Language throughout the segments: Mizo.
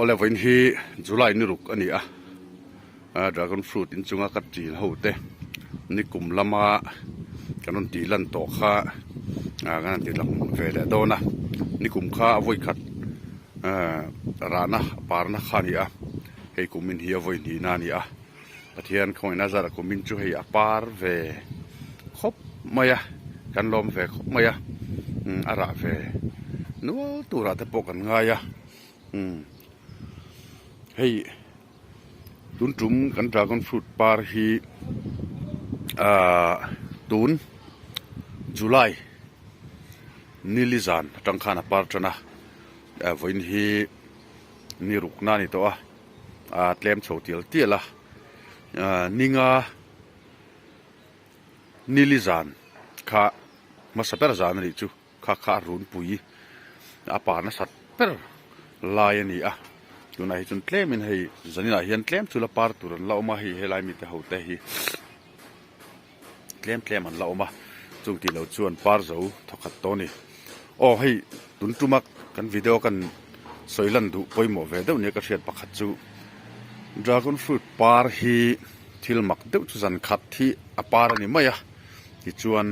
Awle vawiin hi July ni ruk a ni a, dragon fruit inchunga ka ṭin ho te nikum lama kan rawn tih lan tawh kha kan han ti lang ve leh dawn a, nikum kha a vawi khat rahna parna kha a ni a, hei kumin hi a vawi hnihna a ni a. Pathian khawngaihna zara kumin chu hei a par ve khawp mai a, kan lawm ve khawp mai a, umm a rah ve nual turah te pawh kan ngai a, umm hei tun tum kan dragon fruit par hi ahh tun July nili zan atang khan a par tan a, vawiin hi ni rukna a ni tawh a. a tlem chho tial tial a ninga nili zan kha hmasa ber zan a nih chu kha kha a runpui a pa nasat ber lai a ni a tunah hi chuan tlemin hei zaninah hian tlem chu la par tur an la awm a hei helai mite ho te hi. Tlem tlem an la awm a, chung tih loh chuan par zo thawkhat tawh a ni. Aw hei tun tuma kan video kan sawi lan duh pawimawh ve deuh nia ka hriat pakhat chu dragon fruit par hi thil mak deuh chu zan khat hi a par a ni mai a, tichuan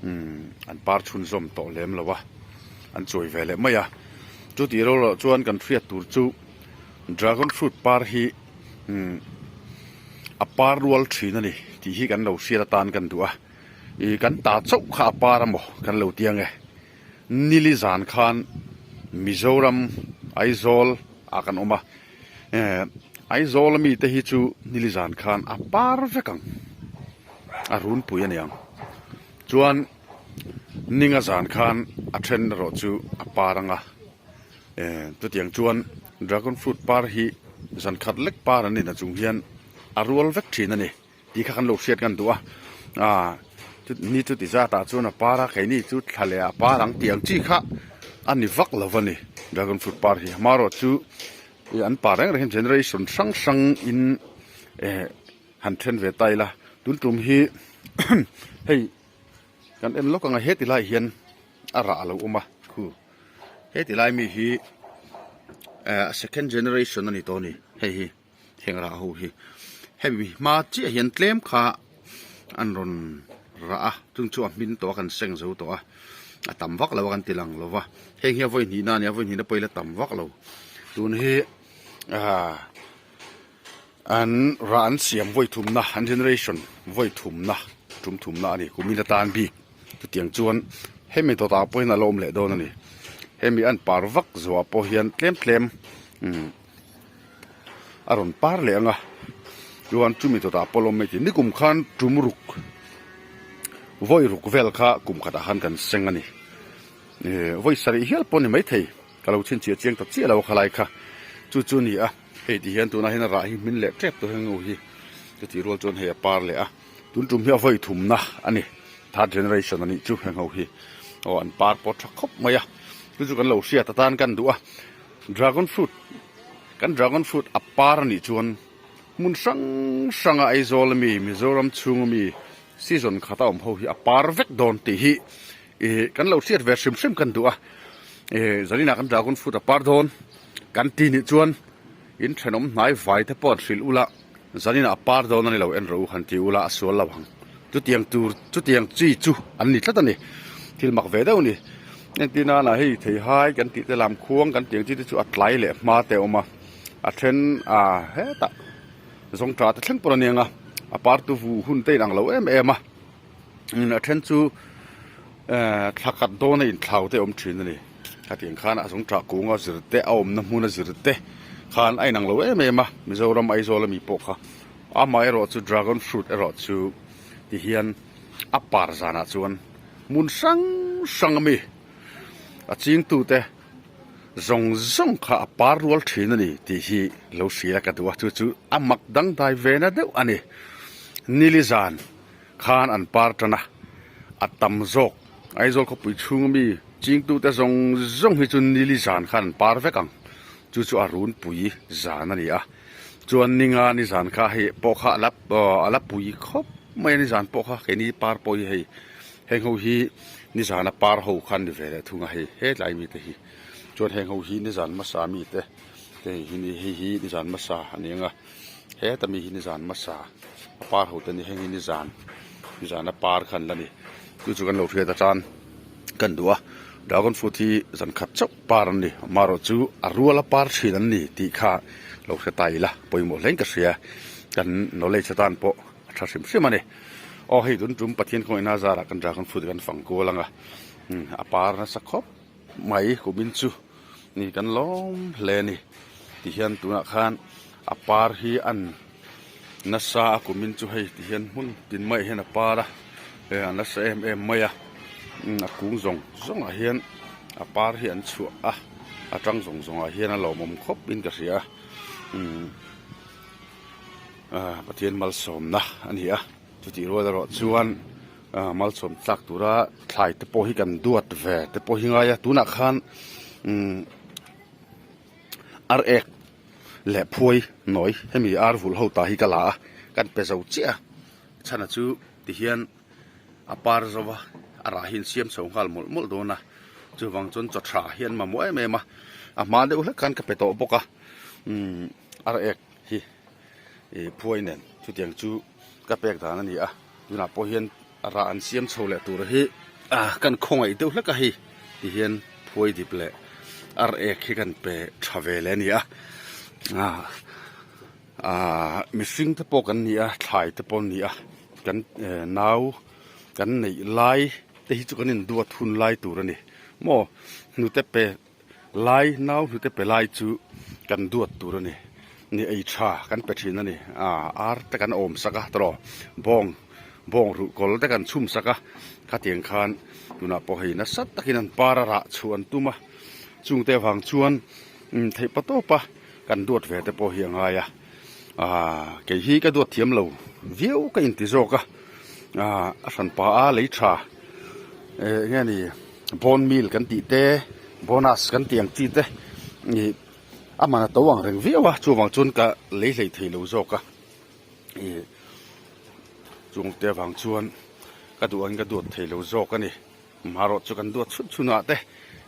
umm an par chhunzawm tawh lem lo a, an chuai ve leh mai a. Chu tih ro loh chuan kan hriat tur chu dragon fruit par hi umm. A par rual thin a ni tih hi kan lo hriat atan kan duh a, ih kan ta chauh kha a par a maw kan lo ti ang e. Nili zan khan Mizoram Aizawl ah kan awm a, eh Aizawl ami te hi chu nili zan khan a par vek ang, a runpui a ni ang. Chuan ninga zan khan a then erawh chu a par ang a. Eh chutiang chuan dragon fruit par hi zan khat lek par an nihna chung hian a rual vek thin a ni tih kha kan lo hriat ngan duh a ah ni chuti zat ah chuan a par a keini chu thla leh ah par ang tih ang chi kha a ni vak lo a ni dragon fruit par hi amaherawh chu ih an par reng reng hian generation hrang hrang in eh han then ve ta ila tun tum hi hei kan en lawk ang a heti lai hian a rah a lo awm a khu. Heti lai mi hi eh second generation a ni tawh a ni hei hi heng rah ho hi hemi hma chiah hian tlem kha an rawn rah a chung chu a hmin tawh a kan seng zo tawh a a tam vak lo a kan ti lang lo va heng hi a vawi hnihna a ni a vawi hnihna pawh hi la tam vak lo tun hi ah an rah an siam vawi thumna an generation vawi thumna tum thumna a ni kumin atan bik. Chutiang chuan hemi dawtah pawh hian a la awm leh dawn a ni. Hemi an par vak zuah pawh hian tlem tlem umm a rawn par leh ang a, chuan chumi dawtah pawh a la awm mai thei. Nikum khan tum ruk vawi ruk vel kha kum khatah khan kan seng a ni. Ehh vawi sarih hial pawh a ni maithei ka lo chhinchhiah chiang ta chiah lo a khalai kha chu chu a ni a. Hei ti hian tunah hian a rah hi hmin leh tep tawh hian ngo hi chutih rual chuan hei a par leh a. Tun tum hi a vawi thumna a ni, third generation a nih chu heng ho hi. Aw an par pawh tha khawp mai a, chu chu kan lo hriat atan kan duh a. Dragon fruit, kan dragon fruit a par a nih chuan hmun hrang hranga Aizawl ami, Mizoram chhung ami season khata awm ho hi a par vek dawn tih hi ih kan lo hriat ve hrim hrim kan duh a. Ih zaninah kan dragon fruit a par dawn kan ti nih chuan in thenawm hnai vai te pawh an hrilh ula. Zanin ah par dawn a ni lo en rawh u han ti ula a sual lo ang. Chutiang tur chutiang chi chu an ni tlat a ni. Thil mak ve deuh a ni. Entir nana hei theihai kan tih te lam khuang kan tih ang chi te chu a tlai leh hma te a awm a. A then ah hetah zawngtah te thleng pawh a ni ang a. A par tu vu hun te in ang lo em em a. A then chu eh thla khat dawn a inthlau te a awm thin a ni. Khatiang khan a zawng tah kung a zir te a awmna hmun a zir te khan a inang lo em em a Mizoram Aizawl ami pawh kha amah erawh chu dragon fruit erawh chu ti hian a par zanah chuan hmun hrang hrang ami a chingtu te zawng zawng kha a par rual thin a ni tih hi lo hria ka duh a chu chu a mak dangdai ve na deuh a ni nili zan khan an par tan a a tam zawk Aizawl khawpui chhung ami chingtute zawng zawng hi chu nili zan khan an par vek ang chu chu a runpui zan a ni a chuan ninga ni zan kha hei pawh kha a la a la pui khawp mai a ni zan pawh kha keini par pawh hi hei heng ho hi nizana par ho kha an ni ve leh thung a hei hetlai mite hi chuan heng ho hi nizan hmasa mite. Hei hi ni hei hi nizan hmasa a ni ang a heta mi hi nizan hmasa a par ho te ni heng hi nizan nizan a par kha an la ni chu chu kan lo hriat atan kan duh a dragon fruit hi zan khat chauh par an ni amaherawhchu a rual a par thin an ni tih kha lo hre ta ila pawimawh hle in ka hria kan knowledge atan pawh a tha hrim hrim a ni aw hei tun tum Pathian khawngaihna zarah kan dragon fruit kan fang kual ang a a par nasa khawp mai kumin chu ni kan lawm hle a ni tihian tunah khan a par hi an nasa a kumin chu hei tihian hmun tin maiah hian a par a eh a nasa em em mai a a kung zawng zawng ah hian a par hi an chhuah a a tang zawng zawng ah hian a lawmawm khawp in ka hria a umm ah Pathian malsawmna a ni a chutih rual erawh chuan ah malsawm tlak tura thlai te pawh hi kan duat ve te pawh hi ngai a tunah khan umm ar ek leh phuai nawi hemi ar vulh ho ta hi ka la a kan pe zo chiah a chhana chu tihian a par zo a a rah hi an siam chho nghal mawlh mawlh dawn a chuvang chuan chaw tha hi an mamawh em em a a hma deuh hlek khan ka pe tawh bawk a umm ar ek hi ih phuai nen chutiang chu ka pek dan a ni a tunah pawh hian a rah an siam chho leh tur hi ah kan khawngaih deuh hlek a hei ti hian phuai dip leh ar ek hi kan pe tha ve leh a ni a ah ah mihring te pawh kan ni a thlai te pawh an ni a kan eh nau kan neih lai te hi chu kan induat hun lai tur a ni maw hnute pe Lai nau hnute pe lai chu kan duat tur a ni. Ni ei tha kan pe thin a ni. Aa ar te kan awm sak a tawh bawng bawng ruh kawl te kan chhum sak a. Khatiang khan tunah pawh hei nasa takin an par a rah chhuah an tum a. Chungte avang chuan theih pa tawp a kan duat ve te pawh hi a ngai a. Aa kei hi ka duat thiam lo viau ka inti zawk a. Aa a hranpa a lei tha eh enge ni. Bone meal kan tih te bonus kan tih ang chi te ih a man a to ang reng viau a chuvang chuan ka lei hlei thei lo zawk a ih chung te avang chuan ka duh angin ka duat thei lo zawk a ni marawh chu kan duat chhun chhun ah te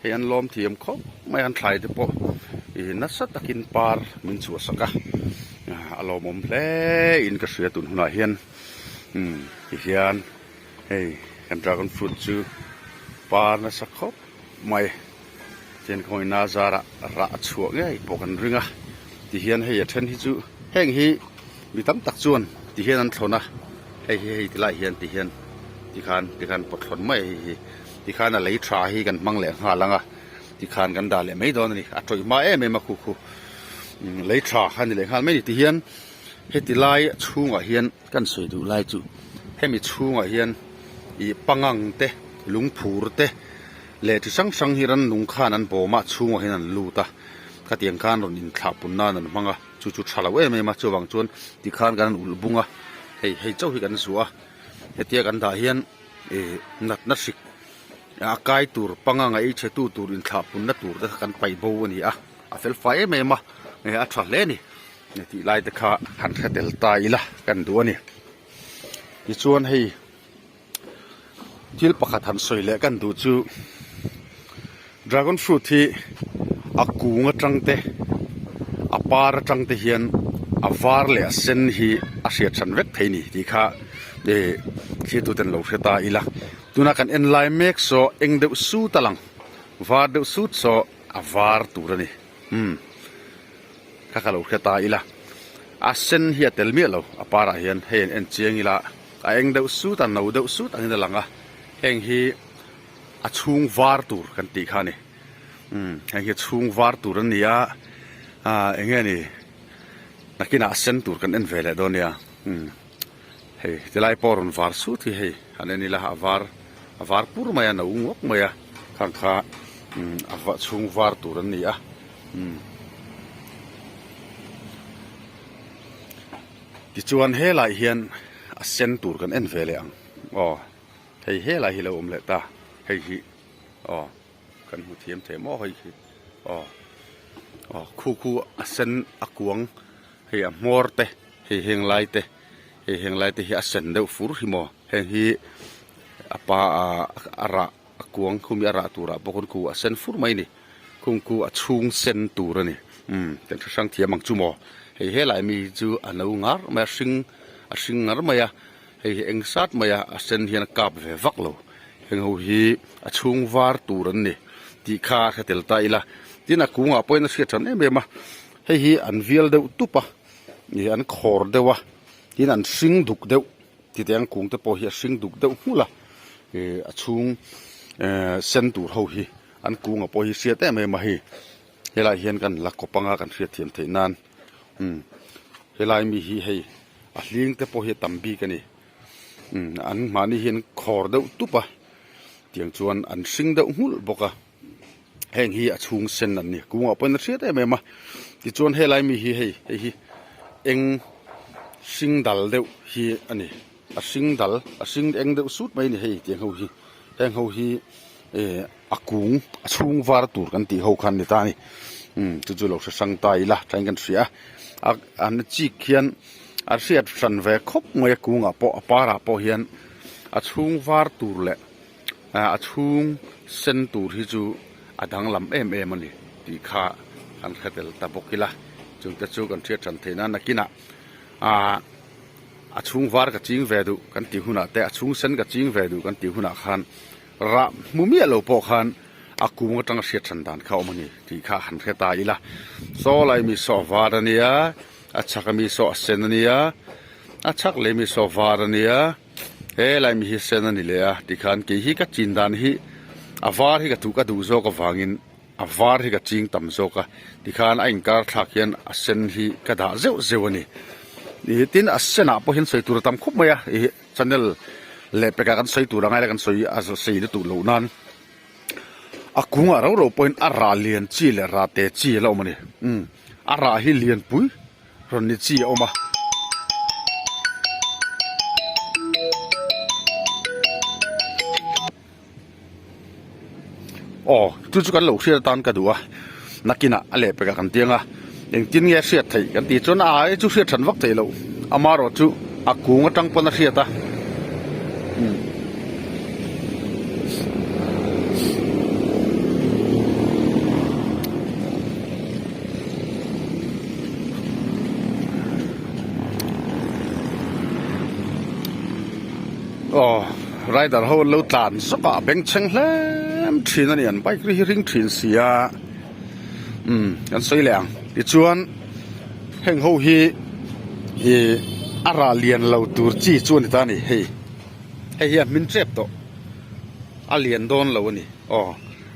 hei an lawm thiam khawp mai an thlai te pawh ih nasa takin par min chhuah sak a a lawmawm hle in ka hria tun hunah hian umm tihian. Hei kan dragon fruit chu par nasa khawp mai chuan khawngin a zarah rah a chhuah ngei pawh kan ring a tihian hei a then hi chu heng hi mi tam tak chuan tihian an thlawn a hei hi hei tilai hian tihian tikhan tikhan pawt thlawn mai a hei hi tikhan a lei tha hi kan hmang leh nghal ang a tikhan kan dah leh mai dawn a ni a tawih hma em em a khu khu lei tha kha a ni leh nghal mai a ni tihian heti lai chhungah hian. Kan sawi duh lai chu hemi chhungah hian ih pangang te lungphur te leh chi hrang hrang hi rannung khan an bawm a chhungah hian an lut a khatiang khan rawn inthlah pun nan an hmang a chu chu tha lo em em a chuvang chuan tikhan kan han ulh bung a hei hei chauh hi kan zuah a hetia kan dah hian ih natna hrik a kai tur pangang a ei chhe tu tur inthlah punna tur te kha kan paih bo a ni a a fel fai em em a a tha hle a ni. Tih lai te kha han hre tel ta ila kan duh a ni. Tichuan hei thil pakhat han sawi leh kan duh chu dragon fruit hi a kung atang te a par atang te hian a var leh a sen hi a hriat hran vek thei a ni tih kha ih thlir tuten lo hre ta ila. Tuna kan en lai mek saw eng deuh sut a lang var deuh sut saw a var tur a ni umm. Kha ka lo hre ta ila, a sen hi a tel miah lo, a parah hian hei an en chiang ila, a eng deuh sut a, no deuh sut angin a lang a, heng hi a chhung var tur kan tih kha a ni, umm heng hi a chhung var tur an ni a, ah eng nge ni nakinah a sen tur kan en ve leh dawn nia, umm hei tilai pawh rawn var sut hi hei han en ila a var a var pur mai a, no nguak mai a, khang kha umm a chhung var tur an ni a. Umm. Tichuan helai hian a sen tur kan en ve leh ang aw hei helai hi lo awm leh ta hei hi aw kan hmu thiam thei maw hei hi aw aw khu khu a sen a kuang hei a hmawr te hei heng lai te hei heng lai te hi a sen deuh fur hi maw heng hi a pa a rah a kuang khumi a rah turah bawk khu a sen fur mai a ni. Khung khu a chhung sen tur a ni. Umm kan hre hrang thiam ang chu maw? Hei helai mi hi chu a no ngar mai a hring a hring ngar mai a hei hi eng sat mai a a sen hian a kap ve vak lo heng ho hi a chhung var tur an ni tih kha a hre tel ta ila tin a kungah pawhin a hriat than em em a hei hi an vial deuh tup a ih an khawr deuh a tin an hring duk deuh titeh ang kung te pawh hi a hring duk deuh nghulh a ih a chhung ehh sen tur ho hi an kungah pawh hi hriat em em a hei. Helai hian kan la kawp anga kan hriatthiam theih nan umm helai mi hi hei a hling te pawh hi a tam bik a ni umm an mahni hi an khawr deuh tup a tiang chuan an hring deuh nghulh bawk a heng hi a chhung sen an ni kungah pawhin a hriat em em a tichuan helai mi hi hei hei hi eng hring dal deuh hi a ni a hring dal a hring eng deuh sut mai a ni hei tiang ho hi heng ho hi eh. A kung a chhung var tur kan tih ho khan ni ta a ni umm chu chu lo hre hrang ta ila thain kan hria a an chik hian a hriat hran ve khawp mai a kungah pawh a parah pawh hian a chhung var tur leh a chhung sen tur hi chu a danglam em em a ni tih kha kan hre tel ta bawk ila chungte chu kan hriat hran theih nan nakinah aaa a chhung var ka ching ve duh kan tih hunah te a chhung sen ka ching ve duh kan tih hunah khan. Rah hmu miah lo pawh khan a kung atanga hriat hran dan kha a awm a ni tih kha han hre ta ila. Saw lai mi saw a var a nia, a chhak ami saw a sen a nia, a chhak leh mi saw a var a nia, he lai mi hi sen a ni leh a tikhan kei hi ka chin dan hi a var hi ka duh ka duh zawk avangin a var hi ka ching tam zawk a tikhan a inkar thlak hian a sen hi ka dah zeuh zeuh a ni. Ih tin a senah pawh hian sawi tur a tam khawp mai a ih. Channel leh pekah kan sawi tur ang aila kan sawi a sei lutuk loh nan a kungah rau rau pawhin a rah lian chi leh rah te chi a la awm a ni umm a rah hi lianpui rawn ni chi a awm a. Aw chu chu kan lo hriat atan ka duh a nakinah a leh pekah kan tiang a engtin nge a hriat theih kan tih chuan a ai chu hriat hran vak theih loh amaherawh chu a kung atang pawn a hriat a umm. Aw rider ho an lo tlan zawk a a bengchheng hlem thin a ni an bike ri hi ring thin si a umm kan sawi leh ang tichuan heng ho hi ih a rah lian lo tur chi chu a ni ta a ni hei hei hi a hmin tep tawh a lian dawn lo a ni aw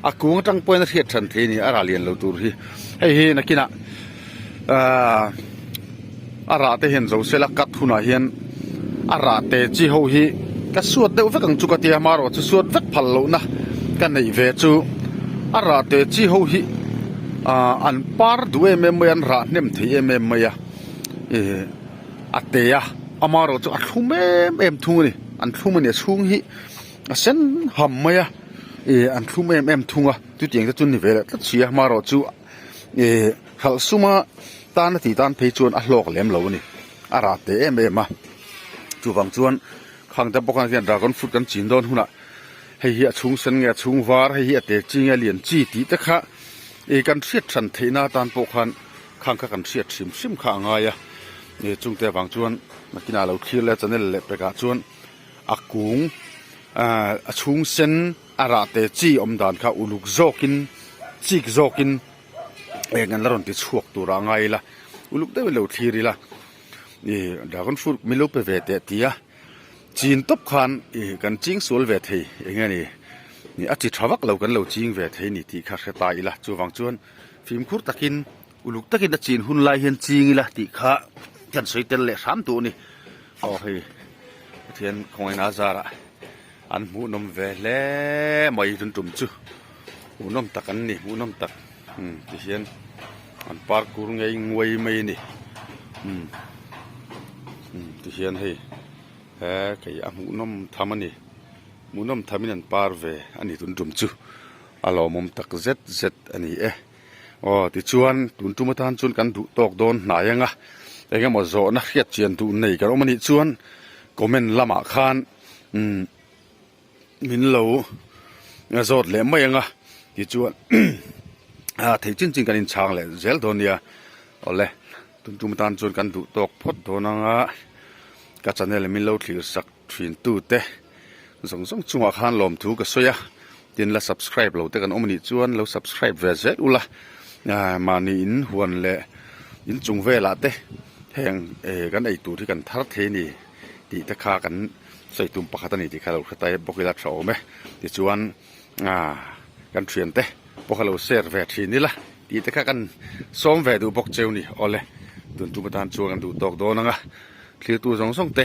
a kung atang pawhin a hriat than thei a ni a rah lian lo tur hi hei hi nakinah ahh a rah te hian zo sela cut hunah hian a rah te chi ho hi ka suat deuh vek ang chu ka tia amaherawh chu suat vek phal lohna ka neih ve chu a rah te chi ho hi ahh an par duh em em mai a an rah hnem thei em em mai a ih a te a amaherawh chu a thlum em em thung a ni an thlum a ni a chhung hi a sen ham mai a ih an thlum em em thung a chutiang te chu ni ve leh tlat si a amaherawh chu ih hralh suma tan a tih tan phei chuan a hlawk lem lo a ni a rah teh em em a chuvang chuan khang te bawk ah hian dragon fruit kan chin dawn hunah hei hi a chhung sen nge a chhung var hei hi a te chi nge a lian chi tih te kha ih kan hriat hran theih na atan pawh khan khang kha kan hriat hrim hrim kha a ngai a ih chungte avang chuan nakinah lo thlir leh channel leh pekah chuan a kung ah a chhung sen a rah te chi awm dan kha uluk zawkin chik zawkin eng an la rawn ti chhuak tur a ngai ila uluk deuhin lo thlir ila ih dragon fruit min lo pe ve teh tia chin tawp khan ih kan ching sual ve thei eng nge ni ih a chi tha vak lo kan lo ching ve thei ni tih kha hre ta ila chuvang chuan fimkhur takin uluk takin a chin hun lai hian ching ila tih kha kan sawi tel leh hram duh a ni aw hei Pathian khawngaihna a zarah. An hmuhnawm ve hle mai tun tum chu hmuhnawm tak an ni hmuhnawm tak umm ti hian an par kur ngei nguai mai a ni umm umm ti hian hei he kei a hmuhnawm tham a ni hmuhnawm tham in an par ve a ni tun tum chu a lawmawm tak zet zet a ni e aw tichuan tun tum atan chuan kan duh tawk dawn hnai anga eng emaw zawhna hriat chian duh nei kan awm a nih chuan comment lamah khan. Umm min lo zawt leh mai ang a tichuan. Thei chin chin kan inchhang leh zel dawn nia. Awle, tun tum atan chuan kan duh tawk phawt dawn anga ka channel min lo thlir sak thin tute zawng zawng chungah khan lawmthu ka sawi a. Tin la subscribe lo te kan awm anih chuan lo subscribe ve zel ula. Mahni in huan leh in chung velah te heng kan ei tur hi kan thar thei a ni tih te kha kan sawi tum pakhat a ni tih kha lo hre ta bawk ila tha awm e. Tichuan. Kan thiante pawh kha lo share ve thin ila tih te kha kan sawm ve duh bawk cheu ni. Awle, tun tum atan chuan kan duh tawk dawn ang a, thlirtu zawng zawng te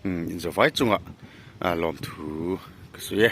inzawvai chungah lawmthu ka sawi e.